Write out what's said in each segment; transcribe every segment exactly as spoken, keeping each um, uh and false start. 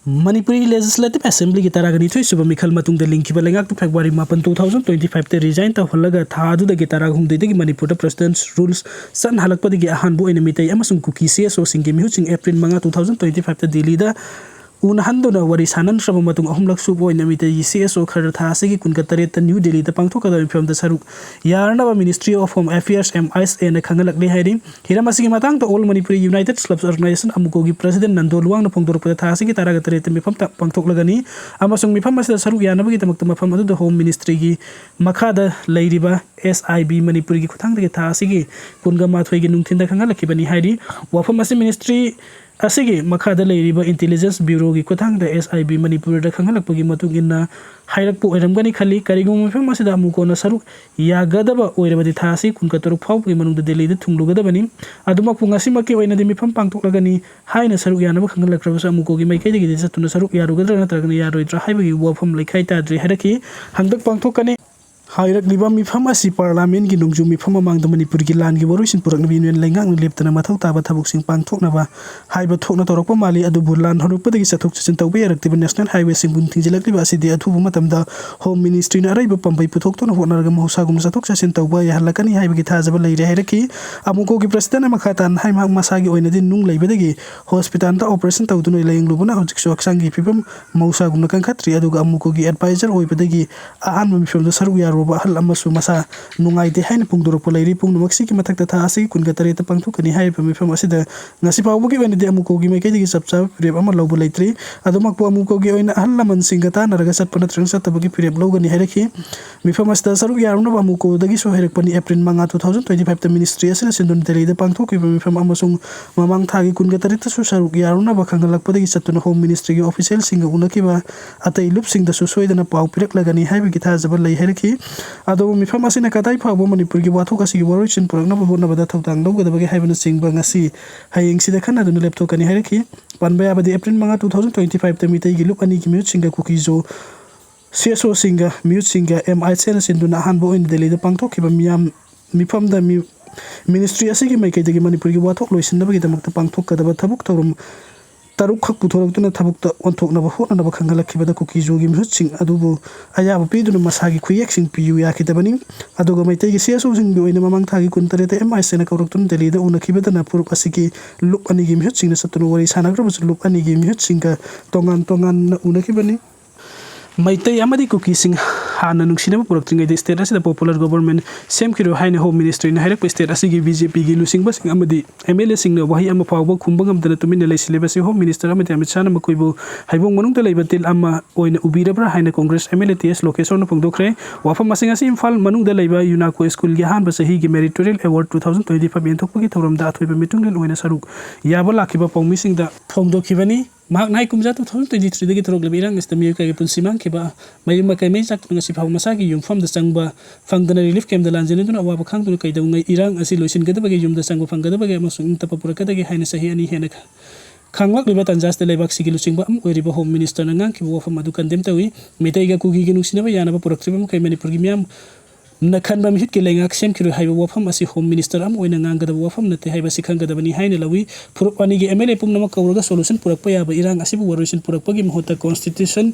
Manipuri Legislative Assemblyꯒꯤ ꯇꯔꯥꯒ ꯅꯤꯊꯣꯏ ꯁꯨꯕ ꯃꯤꯈꯜ ꯃꯇꯨꯡꯗ ꯂꯤꯡꯈꯤꯕ ꯂꯩꯉꯥꯛꯇ February ꯃꯥꯄꯟ, two thousand twenty fiveꯇ resign ꯇꯧꯍꯜꯂꯒ ꯊꯥ ꯑꯗꯨꯗꯒꯤ ꯇꯔꯥꯒ ꯍꯨꯝꯗꯣꯏꯗꯒꯤ ꯃꯅꯤꯄꯨꯔꯗ President's Rules ꯆꯠꯅꯍꯜꯂꯛꯄꯗꯒꯤ ꯑꯍꯥꯟꯕ ꯑꯣꯏꯅ ꯃꯤꯇꯩ ꯑꯃꯁꯨꯡ ꯀꯨꯀꯤ CSOꯁꯤꯡꯒꯤ ꯃꯤꯍꯨꯠꯁꯤꯡ April ꯃꯉꯥ, two thousand twenty fiveꯇ ꯗꯤꯜꯂꯤꯗ ꯎꯅꯍꯟꯗꯨꯅ ꯋꯥꯔꯤ ꯁꯥꯅꯈ꯭ꯔꯕ ꯃꯇꯨꯡ, ꯑꯍꯨꯝꯂꯛ ꯁꯨꯕ ꯑꯣꯏꯅ ꯃꯤꯇꯩꯒꯤ CSO ꯈꯔ ꯊꯥ ꯑꯁꯤꯒꯤ ꯀꯨꯟꯒ ꯇꯔꯦꯠꯇ ꯅ꯭ꯌꯨ ꯗꯤꯜꯂꯤꯗ ꯄꯥꯡꯊꯣꯛꯀꯗꯕ ꯃꯤꯐꯝꯗ ꯁꯔꯨꯛ ꯌꯥꯔꯅꯕ Ministry of Home Affairs, MHAꯅ ꯈꯪꯍꯜꯂꯛꯂꯤ ꯍꯥꯏꯔꯤ꯫ ꯍꯤꯔꯝ ꯑꯁꯤꯒꯤ ꯃꯇꯥꯡꯗ All Manipuri United Clubs Organization, ꯑꯃꯨꯀꯣꯒꯤ President Nando ꯂꯨꯋꯥꯡꯅ ꯐꯣꯡꯗꯣꯔꯛꯄꯗ, ꯊꯥ ꯑꯁꯤꯒꯤ ꯇꯔꯥꯒ ꯇꯔꯦꯠꯇ ꯃꯤꯐꯝ ꯇ-, ꯄꯥꯡꯊꯣꯛꯂꯒꯅꯤ ꯑꯃꯁꯨꯡ ꯃꯤꯐꯝ ꯑꯁꯤꯗ ꯁꯔꯨꯛ ꯌꯥꯅꯕꯒꯤꯗꯃꯛꯇ ꯃꯐꯝ ꯑꯗꯨꯗ Home Ministryꯒꯤ ꯃꯈꯥꯗ ꯂꯩꯔꯤꯕ SIB ꯃꯅꯤꯄꯨꯔꯒꯤ ꯈꯨꯠꯊꯥꯡꯗꯒꯤ ꯊꯥ ꯑꯁꯤꯒꯤ ꯀꯨꯟꯒ ꯃꯥꯊꯣꯏꯒꯤ ꯅꯨꯡꯊꯤꯟꯗ ꯈꯪꯍꯜꯂꯛꯈꯤꯕꯅꯤ ꯍꯥꯏꯔꯤ꯫ ꯋꯥꯐꯝ ꯑꯁꯤ Ministry ꯑꯁꯤꯒꯤ ꯃꯈꯥꯗ ꯂꯩꯔꯤꯕ Intelligence Bureauꯒꯤ ꯈꯨꯠꯊꯥꯡꯗ SIB ꯃꯅꯤꯄꯨꯔꯗ ꯈꯪꯍꯜꯂꯛꯄꯒꯤ ꯃꯇꯨꯡ ꯏꯟꯅ ꯍꯥꯏꯔꯛꯄ ꯑꯣꯏꯔꯝꯒꯅꯤ ꯈꯜꯂꯤ꯫ ꯀꯔꯤꯒꯨꯝꯕ ꯃꯤꯐꯝ ꯑꯁꯤꯗ ꯑꯃꯨꯀꯣꯅ ꯁꯔꯨꯛ ꯌꯥꯒꯗꯕ ꯑꯣꯏꯔꯕꯗꯤ, ꯊꯥ ꯑꯁꯤ ꯀꯨꯟꯒ ꯇꯔꯨꯛ ꯐꯥꯎꯕꯒꯤ ꯃꯅꯨꯡꯗ ꯗꯤꯜꯂꯤꯗ ꯊꯨꯡꯂꯨꯒꯗꯕꯅꯤ꯫ ꯑꯗꯨꯃꯛꯄꯨ ꯉꯁꯤꯃꯛꯀꯤ ꯑꯣꯏꯅꯗꯤ ꯃꯤꯐꯝ ꯄꯥꯡꯊꯣꯛꯂꯒꯅꯤ ꯍꯥꯏꯅ ꯁꯔꯨꯛ ꯌꯥꯅꯕ ꯈꯪꯍꯜꯂꯛꯇ꯭ꯔꯕꯁꯨ, ꯑꯃꯨꯀꯣꯒꯤ ꯃꯥꯏꯀꯩꯗꯒꯤꯗꯤ ꯆꯠꯇꯨꯅ ꯁꯔꯨꯛ ꯌꯥꯔꯨꯒꯗ꯭ꯔꯥ ꯅꯠꯇ꯭ꯔꯒꯅ ꯌꯥꯔꯣꯏꯗ꯭ꯔꯥ ꯍꯥꯏꯕꯒꯤ ꯋꯥꯐꯝ ꯂꯩꯈꯥꯏ ꯇꯥꯗ꯭ꯔꯤ ꯍꯥꯏꯔꯛꯈꯤ꯫ ꯍꯟꯗꯛ ꯄꯥꯡꯊꯣꯛꯀꯅꯤ꯫ ꯍꯥꯏꯔꯛꯂꯤꯕ ꯃꯤꯐꯝ ꯑꯁꯤ Parliamentꯀꯤ ꯅꯣꯡꯖꯨ ꯃꯤꯐꯝ ꯃꯃꯥꯡꯗ ꯃꯅꯤꯄꯨꯔꯒꯤ ꯂꯥꯟꯒꯤ ꯋꯥꯔꯣꯏꯁꯤꯟ ꯄꯨꯔꯛꯅꯕ Union ꯂꯩꯉꯥꯛꯅ ꯂꯦꯞꯇꯅ ꯃꯊꯧ ꯇꯥꯕ ꯊꯕꯛꯁꯤꯡ ꯄꯥꯡꯊꯣꯛꯅꯕ ꯍꯥꯏꯕ ꯊꯣꯛꯅ ꯇꯧꯔꯛꯄ ꯃꯥꯜꯂꯤ꯫ ꯑꯗꯨꯕꯨ ꯂꯥꯟ ꯍꯧꯔꯛꯄꯗꯒꯤ ꯆꯠꯊꯣꯛ ꯆꯠꯁꯤꯟ ꯇꯧꯕ ꯌꯥꯔꯛꯇ꯭ꯔꯤꯕ National Highwayꯁꯤꯡꯕꯨ ꯊꯤꯡꯖꯤꯜꯂꯛꯂꯤꯕ ꯑꯁꯤꯗꯤ ꯑꯊꯨꯕ ꯃꯇꯝꯗ Home Ministryꯅ ꯑꯔꯩꯕ ꯄꯥꯝꯕꯩ ꯄꯨꯊꯣꯛꯇꯨꯅ ꯍꯣꯠꯅꯔꯒ ꯃꯍꯧꯁꯥꯒꯨꯝꯅ ꯆꯠꯊꯣꯛ ꯆꯠꯁꯤꯟ ꯇꯧꯕ ꯌꯥꯍꯜꯂꯛꯀꯅꯤ ꯍꯥꯏꯕꯒꯤ ꯊꯥꯖꯕ ꯂꯩꯔꯦ ꯍꯥꯏꯔꯛꯈꯤ꯫ ꯑꯃꯨꯀꯣꯒꯤ Presidentꯅ ꯃꯈꯥ ꯇꯥꯅ ꯍꯥꯏ, ꯃꯍꯥꯛ ꯃꯁꯥꯒꯤ ꯑꯣꯏꯅꯗꯤ ꯅꯨꯡ ꯂꯩꯕꯗꯒꯤ hospitalꯗ operation ꯇꯧꯗꯨꯅ ꯂꯥꯌꯦꯡꯂꯨꯕꯅ ꯍꯧꯖꯤꯛꯁꯨ ꯍꯛꯆꯥꯡꯒꯤ ꯐꯤꯕꯝ ꯃꯍꯧꯁꯥꯒꯨꯝꯅ ꯀꯟꯈꯠꯇ꯭ꯔꯤ, ꯑꯗꯨꯒ ꯑꯃꯨꯀꯣꯒꯤ advisor ꯑꯣꯏꯕꯗꯒꯤ ꯑꯍꯥꯟꯕ ꯃꯤꯐꯝꯗ ꯁꯔꯨꯛ ꯌꯥꯔꯨꯕ ꯑꯍꯜ ꯑꯃꯁꯨ ꯃꯁꯥ ꯅꯨꯡꯉꯥꯏꯇꯦ ꯍꯥꯏꯅ ꯐꯣꯡꯗꯣꯔꯛꯄ ꯂꯩꯔꯤ꯫ ꯄꯨꯝꯅꯃꯛꯁꯤꯒꯤ ꯃꯊꯛꯇ ꯊꯥ ꯑꯁꯤꯒꯤ ꯀꯨꯟꯒ ꯇꯔꯦꯠꯇ ꯄꯥꯡꯊꯣꯛꯀꯅꯤ ꯍꯥꯏꯔꯤꯕ ꯃꯤꯐꯝ ꯑꯁꯤꯗ ꯉꯁꯤ ꯐꯥꯎꯕꯒꯤ ꯑꯣꯏꯅꯗꯤ ꯑꯃꯨꯀꯣꯒꯤ ꯃꯥꯏꯀꯩꯗꯒꯤ ꯆꯞ ꯆꯥꯕ ꯐꯤꯔꯦꯞ ꯑꯃ ꯂꯧꯕ ꯂꯩꯇ꯭ꯔꯤ꯫ ꯑꯗꯨꯃꯛꯄꯨ ꯑꯃꯨꯀꯣꯒꯤ ꯑꯣꯏꯅ ꯑꯍꯜ ꯂꯃꯟꯁꯤꯡꯒ ꯇꯥꯟꯅꯔꯒ ꯆꯠꯄ ꯅꯠꯇ꯭ꯔꯒ ꯆꯠꯇꯕꯒꯤ ꯐꯤꯔꯦꯞ ꯂꯧꯒꯅꯤ ꯍꯥꯏꯔꯛꯈꯤ꯫ ꯃꯤꯐꯝ ꯑꯁꯤꯗ ꯁꯔꯨꯛ ꯌꯥꯔꯨꯅꯕ ꯑꯃꯨꯀꯣꯗꯒꯤꯁꯨ ꯍꯥꯏꯔꯛꯄꯅꯤ꯫ April ꯃꯉꯥ, two thousand twenty fiveꯇ Ministry ꯑꯁꯤꯅ ꯁꯤꯟꯗꯨꯅ ꯗꯦꯜꯂꯤꯗ ꯄꯥꯡꯊꯣꯛꯈꯤꯕ ꯃꯤꯐꯝ ꯑꯃꯁꯨꯡ ꯃꯃꯥꯡ ꯊꯥꯒꯤ ꯀꯨꯟꯒ ꯇꯔꯦꯠꯇꯁꯨ ꯁꯔꯨꯛ ꯌꯥꯔꯨꯅꯕ ꯈꯪꯍꯜꯂꯛꯄꯗꯒꯤ ꯆꯠꯇꯨꯅ Home Ministryꯒꯤ officialꯁꯤꯡꯒ ꯎꯅꯈꯤꯕ ꯑꯇꯩ ꯂꯨꯞꯁꯤꯡꯗꯁꯨ ꯁꯣꯏꯗꯅ ꯄꯥꯎ ꯄꯤꯔꯛꯂꯒꯅꯤ ꯍꯥꯏꯕꯒꯤ ꯊꯥꯖꯕ ꯂꯩ ꯍꯥꯏꯔꯛꯈꯤ꯫ ꯑꯗꯨꯕꯨ ꯃꯤꯐꯝ ꯑꯁꯤꯅ ꯀꯗꯥꯏ ꯐꯥꯎꯕ ꯃꯅꯤꯄꯨꯔꯒꯤ ꯋꯥꯊꯣꯛ ꯑꯁꯤꯒꯤ ꯋꯥꯔꯣꯏꯁꯤꯟ ꯄꯨꯔꯛꯅꯕ ꯍꯣꯠꯅꯕꯗ ꯊꯧꯗꯥꯡ ꯂꯧꯒꯗꯕꯒꯦ ꯍꯥꯏꯕꯅꯆꯤꯡꯕ ꯉꯁꯤ ꯍꯌꯦꯡꯁꯤꯗ ꯈꯟꯅꯗꯨꯅ ꯂꯦꯞꯊꯣꯛꯀꯅꯤ ꯍꯥꯏꯔꯛꯈꯤ꯫ ꯄꯟꯕ ꯌꯥꯕꯗꯤ, April ꯃꯉꯥ, two thousand twenty fiveꯇ ꯃꯤꯇꯩꯒꯤ ꯂꯨꯞ ꯑꯅꯤꯒꯤ ꯃꯤꯍꯨꯠꯁꯤꯡꯒ ꯀꯨꯀꯤꯖꯣ CSOꯁꯤꯡꯒ ꯃꯤꯍꯨꯠꯁꯤꯡꯒ MHAꯅ ꯁꯤꯟꯗꯨꯅ ꯑꯍꯥꯟꯕ ꯑꯣꯏꯅ ꯗꯦꯜꯂꯤꯗ ꯄꯥꯡꯊꯣꯛꯈꯤꯕ ꯃꯤꯌꯥꯝ ꯃꯤꯐꯝꯗ ꯃꯤ-, Ministry ꯑꯁꯤꯒꯤ ꯃꯥꯏꯀꯩꯗꯒꯤ ꯃꯅꯤꯄꯨꯔꯒꯤ ꯋꯥꯊꯣꯛ ꯂꯣꯏꯁꯤꯟꯅꯕꯒꯤꯗꯃꯛꯇ ꯄꯥꯡꯊꯣꯛꯀꯗꯕ ꯊꯕꯛ ꯊꯧꯔꯝ ꯇꯔꯨꯛꯈꯛ ꯄꯨꯊꯣꯔꯛꯇꯨꯅ ꯊꯕꯛꯇ ꯑꯣꯟꯊꯣꯛꯅꯕ ꯍꯣꯠꯅꯅꯕ ꯈꯪꯍꯜꯂꯛꯈꯤꯕꯗ ꯀꯨꯀꯤꯖꯣꯒꯤ ꯃꯤꯍꯨꯠꯁꯤꯡ ꯑꯗꯨꯕꯨ ꯑꯌꯥꯕ ꯄꯤꯗꯨꯅ ꯃꯁꯥꯒꯤ ꯈꯨꯌꯦꯛꯁꯤꯡ ꯄꯤꯌꯨ ꯌꯥꯈꯤꯗꯕꯅꯤ꯫ ꯑꯗꯨꯒ ꯃꯩꯇꯩꯒꯤ ꯁꯤ ꯑꯦꯁ ꯑꯣꯁꯤꯡꯒꯤ ꯑꯣꯏꯅ ꯃꯃꯥꯡ ꯊꯥꯒꯤ ꯀꯨꯟꯇꯔꯦꯠꯇ ꯑꯦꯝ ꯑꯥꯏ ꯁꯤꯅ ꯀꯧꯔꯛꯇꯨꯅ ꯗꯦꯜꯂꯤꯗ ꯎꯅꯈꯤꯕꯗꯅ ꯐꯨꯔꯨꯞ ꯑꯁꯤꯒꯤ ꯂꯨꯞ ꯑꯅꯤꯒꯤ ꯃꯤꯍꯨꯠꯁꯤꯡꯅ ꯆꯠꯇꯨꯅ ꯋꯥꯔꯤ ꯁꯥꯟꯅꯈ꯭ꯔꯕꯁꯨ ꯂꯨꯞ ꯑꯅꯤꯒꯤ ꯃꯤꯍꯨꯠꯁꯤꯡꯒ ꯇꯣꯉꯥꯟ ꯇꯣꯉꯥꯟꯅ ꯎꯅꯈꯤꯕꯅꯤ꯫ ꯃꯩꯇꯩ ꯑꯃꯗꯤ ꯀꯨꯀꯤꯁꯤꯡ ꯍꯥꯟꯅ ꯅꯨꯡꯁꯤꯅꯕ ꯄꯨꯔꯛꯇ꯭ꯔꯤꯉꯩꯗ ꯁ꯭ꯇꯦꯠ ꯑꯁꯤꯗ ꯄꯣꯄꯨꯂꯔ ꯒꯣꯕꯔꯃꯦꯟ ꯁꯦꯝꯈꯤꯔꯣꯏ ꯍꯥꯏꯅ ꯍꯣꯝ ꯃꯤꯅꯤꯁꯇ꯭ꯔꯤꯅ ꯍꯥꯏꯔꯛꯄ ꯁ꯭ꯇꯦꯠ ꯑꯁꯤꯒꯤ ꯕꯤ ꯖꯦ ꯄꯤꯒꯤ ꯂꯨꯆꯤꯡꯕꯁꯤꯡ ꯑꯃꯗꯤ ꯑꯦꯝ ꯑꯦꯜ ꯑꯦꯁꯤꯡꯅ ꯋꯥꯍꯩ ꯑꯃ ꯐꯥꯎꯕ ꯈꯨꯝꯕ ꯉꯝꯗꯅ ꯇꯨꯃꯤꯟꯅ ꯂꯩꯁꯤꯜꯂꯤꯕꯁꯤ ꯍꯣꯝ ꯃꯤꯅꯤꯁꯇꯔ ꯑꯃꯗꯤ ꯑꯃꯤꯠ ꯁꯥꯍꯅ ꯃꯈꯣꯏꯕꯨ ꯍꯩꯕꯣꯡ ꯃꯅꯨꯡꯗ ꯂꯩꯕ ꯇꯤꯜ ꯑꯃ ꯑꯣꯏꯅ ꯎꯕꯤꯔꯕ꯭ꯔꯥ ꯍꯥꯏꯅ Congress M L A T S ꯂꯣꯀꯦꯁꯣꯔꯅ ꯐꯣꯡꯗꯣꯛꯈ꯭ꯔꯦ꯫ ꯋꯥꯐꯝ ꯑꯁꯤꯡ ꯑꯁꯤ ꯏꯝꯐꯥꯜ ꯃꯅꯨꯡꯗ ꯂꯩꯕ ꯌꯨꯅꯥꯀꯣ ꯁ꯭ꯀꯨꯜꯒꯤ ꯑꯍꯥꯟꯕ ꯆꯍꯤꯒꯤ meritorial award two thousand twenty five ꯌꯦꯟꯊꯣꯛꯄꯒꯤ ꯊꯧꯔꯝꯗ ꯑꯊꯣꯏꯕ ꯃꯤꯇꯨꯡꯂꯦꯟ ꯑꯣꯏꯅ ꯁꯔꯨꯛ ꯌꯥꯕ ꯂꯥꯛꯈꯤꯕ ꯄꯥꯎꯃꯤꯁꯤꯡꯗ ꯐꯣꯡꯗꯣꯛꯈꯤꯕꯅꯤ꯫ ꯃꯍꯥꯛꯅ ꯍꯥꯏ ꯀꯨꯝꯖꯥ ꯇꯨ ꯊꯥꯎꯖꯟ ꯇ꯭ꯋꯦꯟꯇꯤ ꯊ꯭ꯔꯤꯗꯒꯤ ꯊꯣꯔꯛꯂꯤꯕ ꯏꯔꯥꯡ ꯑꯁꯤꯗ ꯃꯤꯑꯣꯏ ꯀꯌꯥꯒꯤ ꯄꯨꯟꯁꯤ ꯃꯥꯡꯈꯤꯕ, ꯃꯌꯨꯝ ꯃꯀꯩ ꯃꯩ ꯆꯥꯛꯇꯨꯅ ꯉꯁꯤ ꯐꯥꯎ ꯃꯁꯥꯒꯤ ꯌꯨꯝꯐꯝꯗ ꯆꯪꯕ ꯐꯪꯗꯅ ꯔꯤꯂꯤꯐ ꯀꯦꯝꯞꯇ ꯂꯥꯟꯖꯦꯟꯅꯗꯨꯅ ꯑꯋꯥꯕ ꯈꯥꯡꯗꯨꯅ ꯀꯩꯗꯧꯉꯩ ꯏꯔꯥꯡ ꯑꯁꯤ ꯂꯣꯏꯁꯤꯟꯒꯗꯕꯒꯦ, ꯌꯨꯝꯗ ꯆꯪꯕ ꯐꯪꯒꯗꯕꯒꯦ ꯑꯃꯁꯨꯡ ꯏꯪ ꯇꯞꯄ ꯄꯨꯔꯛꯀꯗꯒꯦ ꯍꯥꯏꯅ ꯆꯍꯤ ꯑꯅꯤ ꯍꯦꯟꯅ ꯈꯥꯡꯂꯛꯂꯤꯕ ꯇꯥꯟꯖꯥꯁꯤꯗ ꯂꯩꯕꯥꯛꯁꯤꯒꯤ ꯂꯨꯆꯤꯡꯕ ꯑꯃ ꯑꯣꯏꯔꯤꯕ ꯍꯣꯝ ꯃꯤꯅꯤꯁꯇꯔꯅ ꯉꯥꯡꯈꯤꯕ ꯋꯥꯐꯝ ꯑꯗꯨ ꯀꯟꯗꯦꯝ ꯇꯧꯏ꯫ ꯃꯩꯇꯩꯒ ꯀꯨꯀꯤꯒꯤ ꯅꯨꯡꯁꯤꯅꯕ ꯌꯥꯅꯕ ꯄꯨꯔꯛꯇ꯭ꯔꯤꯕ ꯃꯈꯩ ꯃꯅꯤꯄꯨꯔꯒꯤ ꯃꯤꯌꯥꯝ ꯅ ꯈꯟꯕ ꯃꯤꯍꯨꯠꯀꯤ ꯂꯩꯉꯥꯛ ꯁꯦꯝꯈꯤꯔꯣꯏ ꯍꯥꯏꯕ ꯋꯥꯐꯝ ꯑꯁꯤ ꯍꯣꯝ ꯃꯤꯅꯤꯁꯇꯔ ꯑꯃ ꯑꯣꯏꯅ ꯉꯥꯡꯒꯗꯕ ꯋꯥꯐꯝ ꯅꯠꯇꯦ ꯍꯥꯏꯕꯁꯤ ꯈꯪꯒꯗꯕꯅꯤ ꯍꯥꯏꯅ ꯂꯧꯏ꯫ ꯐꯨꯔꯨꯞ ꯑꯅꯤꯒꯤ ꯑꯦꯝ ꯑꯦꯜ ꯑꯦ ꯄꯨꯝꯅꯃꯛ ꯀꯧꯔꯒ ꯁꯣꯂꯨꯁꯟ ꯄꯨꯔꯛꯄ ꯌꯥꯕ ꯏꯔꯥꯡ ꯑꯁꯤꯕꯨ ꯋꯥꯔꯣꯏꯁꯤꯟ ꯄꯨꯔꯛꯄꯒꯤ ꯃꯍꯨꯠꯇ ꯀꯣꯟꯁꯇꯤꯇ꯭ꯌꯨꯁꯟ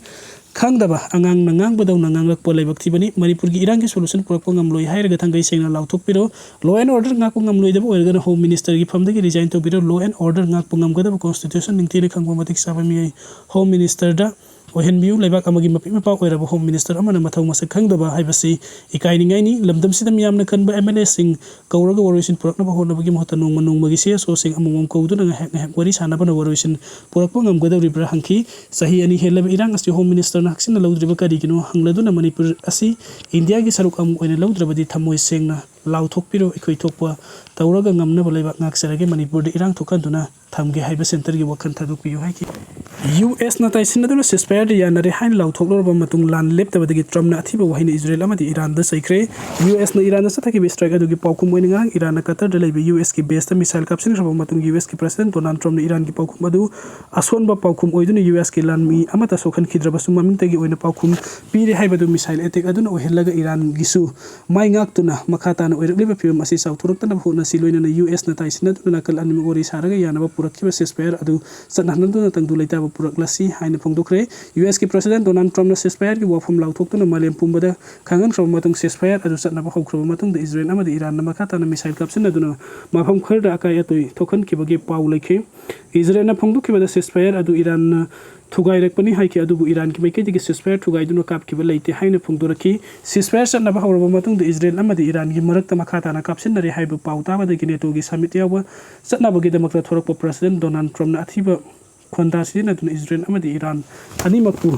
ꯈꯪꯗꯕ ꯑꯉꯥꯡꯅ ꯉꯥꯡꯕꯗꯧꯅ ꯉꯥꯡꯂꯛꯄ ꯂꯥꯏꯕꯛ ꯊꯤꯕꯅꯤ꯫ ꯃꯅꯤꯄꯨꯔꯒꯤ ꯏꯔꯥꯡꯒꯤ ꯁꯣꯂꯨꯁꯟ ꯄꯨꯔꯛꯄ ꯉꯝꯂꯣꯏ ꯍꯥꯏꯔꯒ ꯊꯥꯡꯒꯩ ꯁꯦꯡꯅ ꯂꯥꯎꯊꯣꯛꯄꯤꯔꯣ꯫ ꯂꯣ ꯑꯦꯟ ꯑꯣꯔꯗꯔ ꯉꯥꯛꯄ ꯉꯝꯂꯣꯏꯗꯕ ꯑꯣꯏꯔꯒꯅ ꯍꯣꯝ ꯃꯤꯅꯤꯁꯇꯔꯒꯤ ꯐꯝꯗꯒꯤ ꯔꯤꯖꯥꯏꯟ ꯇꯧꯕꯤꯔꯣ꯫ ꯂꯣ ꯑꯦꯟ ꯑꯣꯔꯗꯔ ꯉꯥꯛꯄ ꯉꯝꯒꯗꯕ ꯀꯣꯟꯁꯇꯤꯇ꯭ꯌꯨꯁꯟ ꯅꯤꯡꯊꯤꯅ ꯈꯪꯕ ꯃꯇꯤꯛ ꯆꯥꯕ ꯃꯤꯑꯣꯏ ꯍꯣꯝ ꯃꯤꯅꯤꯁꯇꯔꯗ ꯑꯣꯏꯍꯟꯕꯤꯌꯨ꯫ ꯂꯩꯕꯥꯛ ꯑꯃꯒꯤ ꯃꯄꯤ ꯃꯄꯥ ꯑꯣꯏꯔꯕ ꯍꯣꯝ ꯃꯤꯅꯤꯁꯇꯔ ꯑꯃꯅ ꯃꯊꯧ ꯃꯁꯛ ꯈꯪꯗꯕ ꯍꯥꯏꯕꯁꯤ ꯏꯀꯥꯏꯅꯤꯡꯉꯥꯏꯅꯤ꯫ ꯂꯝꯗꯝꯁꯤꯗ ꯃꯤꯌꯥꯝꯅ ꯈꯟꯕ ꯑꯦꯝ ꯑꯦꯜ ꯑꯦꯁꯤꯡ ꯀꯧꯔꯒ ꯋꯥꯔꯣꯏꯁꯤꯟ ꯄꯨꯔꯛꯅꯕ ꯍꯣꯠꯅꯕꯒꯤ ꯃꯍꯨꯠꯇ ꯅꯣꯡꯃ ꯅꯣꯡꯃꯒꯤ ꯁꯤ ꯑꯦꯁ ꯑꯣꯁꯤꯡ ꯑꯃꯃꯝ ꯀꯧꯗꯨꯅ ꯉꯥꯏꯍꯥꯛ ꯉꯥꯏꯍꯥꯛ ꯋꯥꯔꯤ ꯁꯥꯟꯅꯕꯅ ꯋꯥꯔꯣꯏꯁꯤꯟ ꯄꯨꯔꯛꯄ ꯉꯝꯒꯗꯧꯔꯤꯕ꯭ꯔꯥ ꯍꯪꯈꯤ꯫ ꯆꯍꯤ ꯑꯅꯤ ꯍꯦꯜꯂꯕ ꯏꯔꯥꯡ ꯑꯁꯤ ꯍꯣꯝ ꯃꯤꯅꯤꯁꯇꯔꯅ ꯍꯛꯆꯤꯟꯅ ꯂꯧꯗ꯭ꯔꯤꯕ ꯀꯔꯤꯒꯤꯅꯣ ꯍꯪꯂꯗꯨꯅ ꯃꯅꯤꯄꯨꯔ ꯑꯁꯤ ꯏꯟꯗꯤꯌꯥꯒꯤ ꯁꯔꯨꯛ ꯑꯃ ꯑꯣꯏꯅ ꯂꯧꯗ꯭ꯔꯕꯗꯤ ꯊꯃꯣꯏ ꯁꯦꯡꯅ ꯂꯥꯎꯊꯣꯛꯄꯤꯔꯣ꯫ ꯑꯩꯈꯣꯏ ꯊꯣꯛꯄ ꯇꯧꯔꯒ ꯉꯝꯅꯕ ꯂꯩꯕꯥꯛ ꯉꯥꯛꯆꯔꯒꯦ꯫ ꯃꯅꯤꯄꯨꯔꯗ ꯏꯔꯥꯡ ꯊꯣꯛꯍꯟꯗꯨꯅ ꯊꯝꯒꯦ ꯍꯥꯏꯕ ꯁꯦꯟꯇꯔꯒꯤ ꯋꯥꯈꯜ ꯊꯥꯗꯣꯛꯄꯤꯌꯨ ꯍꯥꯏꯈꯤ꯫ ꯌꯨ ꯑꯦꯁꯅ ꯇꯥꯏꯁꯤꯟꯅꯗꯨꯅ ceasefire ꯌꯥꯅꯔꯦ ꯍꯥꯏꯅ ꯂꯥꯎꯊꯣꯛꯂꯨꯔꯕ ꯃꯇꯨꯡ ꯂꯥꯟ ꯂꯦꯞꯇꯕꯗꯒꯤ ꯇ꯭ꯔꯝꯞꯅ ꯑꯊꯤꯕ ꯋꯥꯍꯩꯅ ꯏꯖꯔꯦꯜ ꯑꯃꯗꯤ ꯏꯔꯥꯟꯗ ꯆꯩꯈ꯭ꯔꯦ꯫ ꯌꯨ ꯑꯦꯁꯅ ꯏꯔꯥꯟꯗ ꯆꯠꯊꯈꯤꯕ strike ꯑꯗꯨꯒꯤ ꯄꯥꯎꯈꯨꯝ ꯑꯣꯏꯅ ꯉꯔꯥꯡ ꯏꯔꯥꯟꯅ ꯀꯇꯔꯗ ꯂꯩꯕ ꯌꯨ ꯑꯦꯁꯀꯤ ꯕꯦꯁꯇ missile ꯀꯥꯞꯁꯤꯟꯈ꯭ꯔꯕ ꯃꯇꯨꯡ ꯌꯨ ꯑꯦꯁꯀꯤ ꯄ꯭ꯔꯁꯤꯗꯦꯟ ꯗꯣꯅꯥꯜꯗ ꯇ꯭ꯔꯝꯞꯅ ꯏꯔꯥꯟꯒꯤ ꯄꯥꯎꯈꯨꯝ ꯑꯗꯨ ꯑꯁꯣꯟꯕ ꯄꯥꯎꯈꯨꯝ ꯑꯣꯏꯗꯨꯅ ꯌꯨ ꯑꯦꯁꯀꯤ ꯂꯥꯟꯃꯤ ꯑꯃꯠꯇ ꯁꯣꯛꯍꯟꯈꯤꯗ꯭ꯔꯕꯁꯨ ꯃꯃꯤꯡꯇꯒꯤ ꯑꯣꯏꯅ ꯄꯥꯎꯈꯨꯝ ꯄꯤꯔꯦ ꯍꯥꯏꯕꯗꯨ missile attack ꯑꯗꯨꯅ ꯑꯣꯏꯍꯜꯂꯒ ꯏꯔꯥꯟꯒꯤꯁꯨ ꯃꯥꯏ ꯉꯥꯛꯇꯨꯅ ꯃꯈꯥ ꯇꯥꯅ ꯑꯣꯏꯔꯛꯂꯤꯕ ꯐꯤꯕꯝ ꯑꯁꯤ ꯆꯥꯎꯊꯣꯔꯛꯇꯅꯕ ꯍꯣꯠꯅꯁꯤ ꯂꯣꯏꯅꯅ ꯌꯨ ꯑꯦꯁꯅ ꯇꯥꯏꯁꯤꯟꯅꯗꯨꯅ ꯅꯥꯀꯜ ꯑꯅꯤꯃꯛ ꯋꯥꯔꯤ ꯁꯥꯔꯒ ꯌꯥꯅꯕ ꯄꯨꯔꯛꯈꯤꯕ ceasefire ꯑꯗꯨ ꯆꯠꯅꯍꯟꯅꯗꯨꯅ ꯇꯪꯗꯨ ꯂꯩꯇꯥꯕ ꯄꯨꯔꯛꯂꯁꯤ ꯍꯥꯏꯅ ꯐꯣꯡꯗꯣꯛꯈ꯭ꯔꯦ꯫ ꯌꯨ ꯑꯦꯁꯀꯤ President Donald Trumpꯅ ceasefireꯒꯤ ꯋꯥꯐꯝ ꯂꯥꯎꯊꯣꯛꯇꯨꯅ ꯃꯥꯂꯦꯝ ꯄꯨꯝꯕꯗ ꯈꯪꯍꯟꯈ꯭ꯔꯕ ꯃꯇꯨꯡ ceasefire ꯑꯗꯨ ꯆꯠꯅꯕ ꯍꯧꯈ꯭ꯔꯕ ꯃꯇꯨꯡꯗ ꯏꯖꯔꯦꯜ ꯑꯃꯗꯤ ꯏꯔꯥꯟꯅ ꯃꯈꯥ ꯇꯥꯅ missile ꯀꯥꯞꯁꯤꯟꯅꯗꯨꯅ ꯃꯐꯝ ꯈꯔꯗ ꯑꯀꯥꯏ ꯑꯇꯣꯏ ꯊꯣꯛꯍꯟꯈꯤꯕꯒꯤ ꯄꯥꯎ ꯂꯩꯈꯤ꯫ ꯏꯖꯔꯦꯜꯅ ꯐꯣꯡꯗꯣꯛꯈꯤꯕꯗ ceasefire ꯑꯗꯨ ꯏꯔꯥꯟꯅ ꯊꯨꯒꯥꯏꯔꯛꯄꯅꯤ ꯍꯥꯏꯈꯤ, ꯑꯗꯨꯕꯨ ꯏꯔꯥꯟꯒꯤ ꯃꯥꯏꯀꯩꯗꯒꯤ ceasefire ꯊꯨꯒꯥꯏꯗꯨꯅ ꯀꯥꯞꯈꯤꯕ ꯂꯩꯇꯦ ꯍꯥꯏꯅ ꯐꯣꯡꯗꯣꯔꯛꯈꯤ꯫ Ceasefire ꯆꯠꯅꯕ ꯍꯧꯔꯕ ꯃꯇꯨꯡꯗ ꯏꯖꯔꯦꯜ ꯑꯃꯗꯤ ꯏꯔꯥꯟꯒꯤ ꯃꯔꯛꯇ ꯃꯈꯥ ꯇꯥꯅ ꯀꯥꯞꯁꯤꯟꯅꯔꯦ ꯍꯥꯏꯕ ꯄꯥꯎ ꯇꯥꯕꯗꯒꯤ ꯅꯦꯇꯣꯒꯤ summit ꯌꯥꯎꯕ ꯆꯠꯅꯕꯒꯤꯗꯃꯛꯇ ꯊꯣꯔꯛꯄ President Donald Trumpꯅ ꯑꯊꯤꯕ ꯈꯣꯟꯗꯥ ꯁꯤꯖꯤꯟꯅꯗꯨꯅ ꯏꯖꯔꯦꯜ ꯑꯃꯗꯤ ꯏꯔꯥꯟ ꯑꯅꯤꯃꯛꯄꯨ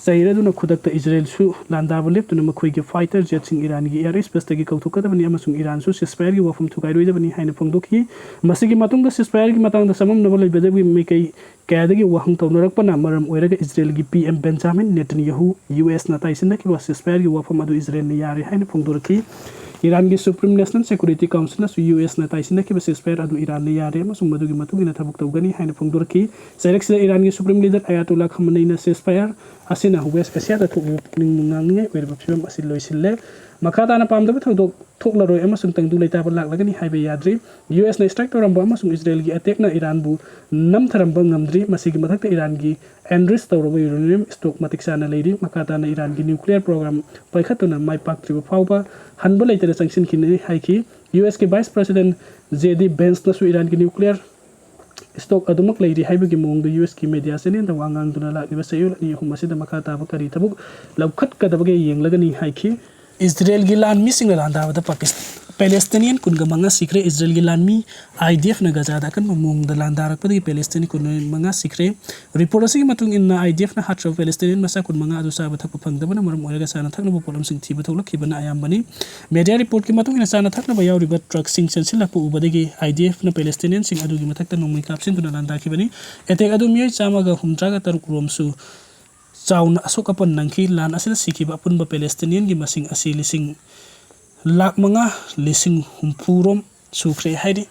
ꯆꯩꯔꯗꯨꯅ ꯈꯨꯗꯛꯇ ꯏꯖꯔꯦꯜꯁꯨ ꯂꯥꯟꯗꯥꯕ ꯂꯦꯞꯇꯨꯅ ꯃꯈꯣꯏꯒꯤ fighter jetꯁꯤꯡ ꯏꯔꯥꯟꯒꯤ air spaceꯇꯒꯤ ꯀꯧꯊꯣꯛꯀꯗꯕꯅꯤ ꯑꯃꯁꯨꯡ ꯏꯔꯥꯟꯁꯨ ceasefireꯒꯤ ꯋꯥꯐꯝ ꯊꯨꯒꯥꯏꯔꯣꯏꯗꯕꯅꯤ ꯍꯥꯏꯅ ꯐꯣꯡꯗꯣꯛꯈꯤ꯫ ꯃꯁꯤꯒꯤ ꯃꯇꯨꯡꯗ ceasefireꯒꯤ ꯃꯇꯥꯡꯗ ꯆꯃꯝꯅꯕ ꯂꯩꯕꯗꯒꯤ ꯃꯥꯏꯀꯩ ꯀꯌꯥꯗꯒꯤ ꯋꯥꯍꯪ ꯇꯧꯅꯔꯛꯄꯅ ꯃꯔꯝ ꯑꯣꯏꯔꯒ ꯏꯖꯔꯦꯜꯒꯤ P M Benjamin Netanyahu U ꯑꯦꯁꯅ ꯇꯥꯏꯁꯤꯟꯅꯈꯤꯕ ceasefireꯒꯤ ꯋꯥꯐꯝ ꯑꯗꯨ ꯏꯖꯔꯦꯜꯅ ꯌꯥꯔꯦ ꯍꯥꯏꯅ ꯐꯣꯡꯗꯣꯔꯛꯈꯤ꯫ ꯏꯔꯥꯟꯒꯤ Supreme National Security Councilꯅꯁꯨ ꯌꯨ ꯑꯦꯁꯅ ꯇꯥꯏꯁꯤꯟꯅꯈꯤꯕ ceasefire ꯑꯗꯨ ꯏꯔꯥꯟꯅ ꯌꯥꯔꯦ ꯑꯃꯁꯨꯡ ꯃꯗꯨꯒꯤ ꯃꯇꯨꯡ ꯏꯟꯅ ꯊꯕꯛ ꯇꯧꯒꯅꯤ ꯍꯥꯏꯅ ꯐꯣꯡꯗꯣꯔꯛꯈꯤ꯫ ꯆꯩꯔꯛꯁꯤꯗ ꯏꯔꯥꯟꯒꯤ Supreme Leader Ayatollah Khameneiꯅ ceasefire ꯑꯁꯤꯅ West Asiaꯗ ꯊꯣꯛꯂꯤꯕ ꯄꯨꯛꯅꯤꯡ ꯅꯨꯡꯉꯥꯡꯅꯤꯡꯉꯥꯏ ꯑꯣꯏꯔꯕ ꯐꯤꯕꯝ ꯑꯁꯤ ꯂꯣꯏꯁꯤꯜꯂꯦ꯫ ꯃꯈꯥ ꯇꯥꯅ ꯄꯥꯝꯗꯕ ꯊꯧꯗꯣꯛ ꯊꯣꯛꯂꯔꯣꯏ ꯑꯃꯁꯨꯡ ꯇꯪꯗꯨ ꯂꯩꯇꯥꯕ ꯂꯥꯛꯂꯒꯅꯤ ꯍꯥꯏꯕ ꯌꯥꯗ꯭ꯔꯤ꯫ ꯌꯨ ꯑꯦꯁꯅ strike ꯇꯧꯔꯝꯕ ꯑꯃꯁꯨꯡ ꯏꯖꯔꯦꯜꯒꯤ attackꯅ ꯏꯔꯥꯟꯕꯨ ꯅꯝꯊꯔꯝꯕ ꯉꯝꯗ꯭ꯔꯤ꯫ ꯃꯁꯤꯒꯤ ꯃꯊꯛꯇ ꯏꯔꯥꯟꯒꯤ enrich ꯇꯧꯔꯕ uranium stock ꯃꯇꯤꯛ ꯆꯥꯅ ꯂꯩꯔꯤ꯫ ꯃꯈꯥ ꯇꯥꯅ ꯏꯔꯥꯟꯒꯤ nuclear program ꯄꯥꯏꯈꯠꯇꯨꯅ ꯃꯥꯏ ꯄꯥꯛꯇ꯭ꯔꯤꯕ ꯐꯥꯎꯕ ꯍꯟꯕ ꯂꯩꯇꯅ ꯆꯪꯁꯤꯟꯈꯤꯅꯤ ꯍꯥꯏꯈꯤ꯫ ꯌꯨ ꯑꯦꯁꯀꯤ Vice President J D Vanceꯅꯁꯨ ꯏꯔꯥꯟꯒꯤ nuclear stock ꯑꯗꯨꯃꯛ ꯂꯩꯔꯤ ꯍꯥꯏꯕꯒꯤ ꯃꯑꯣꯡꯗ ꯌꯨ ꯑꯦꯁꯀꯤ media channelꯗ ꯋꯥ ꯉꯥꯡꯗꯨꯅ ꯂꯥꯛꯂꯤꯕ ꯆꯌꯣꯜ ꯑꯅꯤ ꯑꯍꯨꯝ ꯑꯁꯤꯗ ꯃꯈꯥ ꯇꯥꯕ ꯀꯔꯤ ꯊꯕꯛ ꯂꯧꯈꯠꯀꯗꯕꯒꯦ ꯌꯦꯡꯂꯒꯅꯤ ꯍꯥꯏꯈꯤ꯫ ꯏꯖꯔꯦꯜꯒꯤ ꯂꯥꯟꯃꯤꯁꯤꯡꯅ ꯂꯥꯟꯗꯥꯕꯗ ꯄꯥꯀꯤꯁ-, Palestinian ꯀꯨꯟꯒ ꯃꯉꯥ ꯁꯤꯈ꯭ꯔꯦ꯫ ꯏꯖꯔꯦꯜꯒꯤ ꯂꯥꯟꯃꯤ I D Fꯅ ꯒꯖꯥꯗ ꯑꯀꯟꯕ ꯃꯑꯣꯡꯗ ꯂꯥꯟꯗꯥꯔꯛꯄꯗꯒꯤ Palestinian ꯀꯨꯟꯃꯉꯥ ꯁꯤꯈ꯭ꯔꯦ꯫ Report ꯑꯁꯤꯒꯤ ꯃꯇꯨꯡ ꯏꯟꯅ, I D Fꯅ ꯍꯥꯠꯈ꯭ꯔꯕ Palestinian ꯃꯆꯥ ꯀꯨꯟꯃꯉꯥ ꯑꯗꯨ ꯆꯥꯕ ꯊꯛꯄ ꯐꯪꯗꯕꯅ ꯃꯔꯝ ꯑꯣꯏꯔꯒ ꯆꯥꯅ ꯊꯛꯅꯕ ꯄꯣꯠꯂꯝꯁꯤꯡ ꯊꯤꯕ ꯊꯣꯛꯂꯛꯈꯤꯕꯅ ꯑꯌꯥꯝꯕꯅꯤ꯫ Media reportꯀꯤ ꯃꯇꯨꯡ ꯏꯟꯅ, ꯆꯥꯅ ꯊꯛꯅꯕ ꯌꯥꯎꯔꯤꯕ truckꯁꯤꯡ ꯆꯦꯟꯁꯤꯜꯂꯛꯄ ꯎꯕꯗꯒꯤ I D Fꯅ Palestinianꯁꯤꯡ ꯑꯗꯨꯒꯤ ꯃꯊꯛꯇ ꯅꯣꯡꯃꯩ ꯀꯥꯞꯁꯤꯟꯗꯨꯅ ꯂꯥꯟꯗꯥꯈꯤꯕꯅꯤ꯫ Attack ꯑꯗꯨ ꯃꯤꯑꯣꯏ ꯆꯥꯝꯃꯒ ꯍꯨꯝꯗ꯭ꯔꯥꯒ ꯇꯔꯨꯛ ꯔꯣꯝꯁꯨ ꯆꯥꯎꯅ ꯑꯁꯣꯛ ꯑꯄꯟ ꯅꯪꯈꯤ꯫ ꯂꯥꯟ ꯑꯁꯤꯗ ꯁꯤꯈꯤꯕ ꯑꯄꯨꯟꯕ Palestinianꯒꯤ ꯃꯁꯤꯡ ꯑꯁꯤ ꯂꯤꯁꯤꯡ ꯂꯥꯈ ꯃꯉꯥ ꯂꯤꯁꯤꯡ ꯍꯨꯝꯐꯨ ꯔꯣꯝ ꯁꯨꯈ꯭ꯔꯦ ꯍꯥꯏꯔꯤ꯫